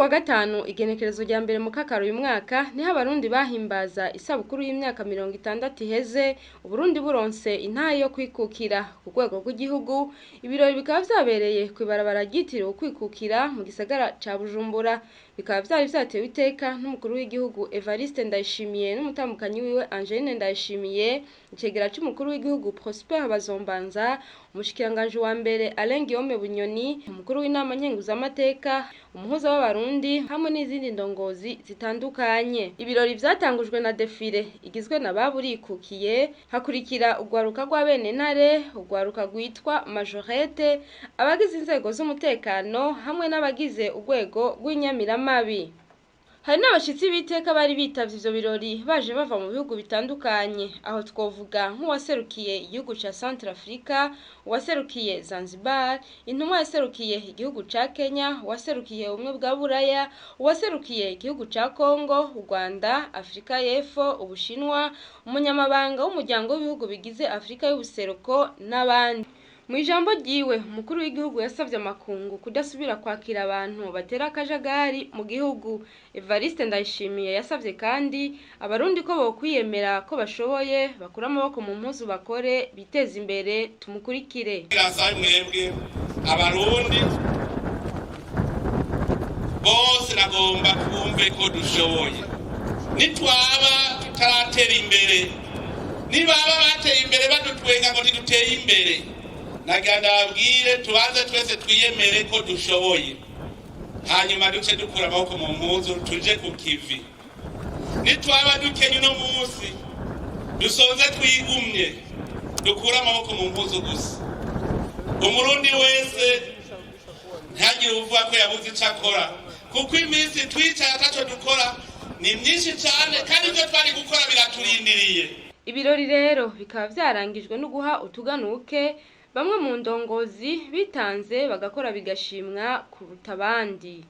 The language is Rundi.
wa gatanu, igenekerezo rya 1 Mukakaro uyu mwaka, niho Abarundi bahimbaza isabukuru y'imyaka 60 iheze Uburundi buronse intahe yo kwikukira ku rwego rw'igihugu. Ibirori bikaba vyabereye kw'ibarabara ryitiriwe Ukwikukira mu gisagara ca Bujumbura, bikaba vyari vyatewe iteka n'umukuru w'igihugu Evariste Ndayishimiye n'umutambukanyi wiwe Angeline Ndayishimiye, icegera c'umukuru w'igihugu Prosper Bazombanza, umushikiranganji wa mbere Alain Guillaume Bunyoni, umukuru w'inama nkenguzamateka, umuhuza w'Abarundi hamwe n'izindi ndongozi zitandukanye. Ibirori vyatangujwe na défilé igizwe na baburikukiye, hakurikira urwaruka rw'abenentare, urwaruka rwitwa majorette, abagize inzego z'umutekano hamwe n'abagize urwego rw'inyamiramabi. Hari n'abashitsi b'iteka bari bitavye ivyo birori baje bava mu bihugu bitandukanye. Aho twovuga nk'uwaserukiye igihugu ca Centrafrica, uwaserukiye Zanzibar, intumwa yaserukiye igihugu ca Kenya, uwaserukiye Ubumwe bwa Buraya, uwaserukiye igihugu ca Congo, u Rwanda, Afrika y'Epfo, Ubushinwa, umunyamabanga w'umuryango w'ibihugu bigize Afrika y'Ubuseruko n'abandi. Mu ijambo ryiwe, umukuru w'igihugu yasavye amakungu kudasubira kwakira abantu batera akajagari mu gihugu. Evariste Ndayishimiye yasavye kandi Abarundi ko bokwiyemera ko bashoboye, bakure amaboko mu mpuzu bakore biteze imbere. Tumukurikire. Birasabe mwebwe Abarundi bose, nagomba twumve ko dushoboye. Nitwaba tutaratera imbere, nibaba bateye imbere badutwenga ngo ntiduteye imbere, nagira ndababwire tubanze twese twiyemere ko dushoboye, hanyuma duce dukura amaboko mu mpuzu tuje ku kivi. Nitwaba dukenye uno munsi, dusonze, twigumye, dukure amaboko mu mpuzu gusa. Umurundi wese ntihagire uvuga ko yabuze icyo akora, kuko iminsi twicaye ataco dukora ni myinshi cyane, kandi ibyo twari gukora biraturindiriye. Ibirori rero bikaba vyarangijwe no guha utuganuke bamwe mu ndongozi bitanze bagakora bigashimwa kuruta abandi.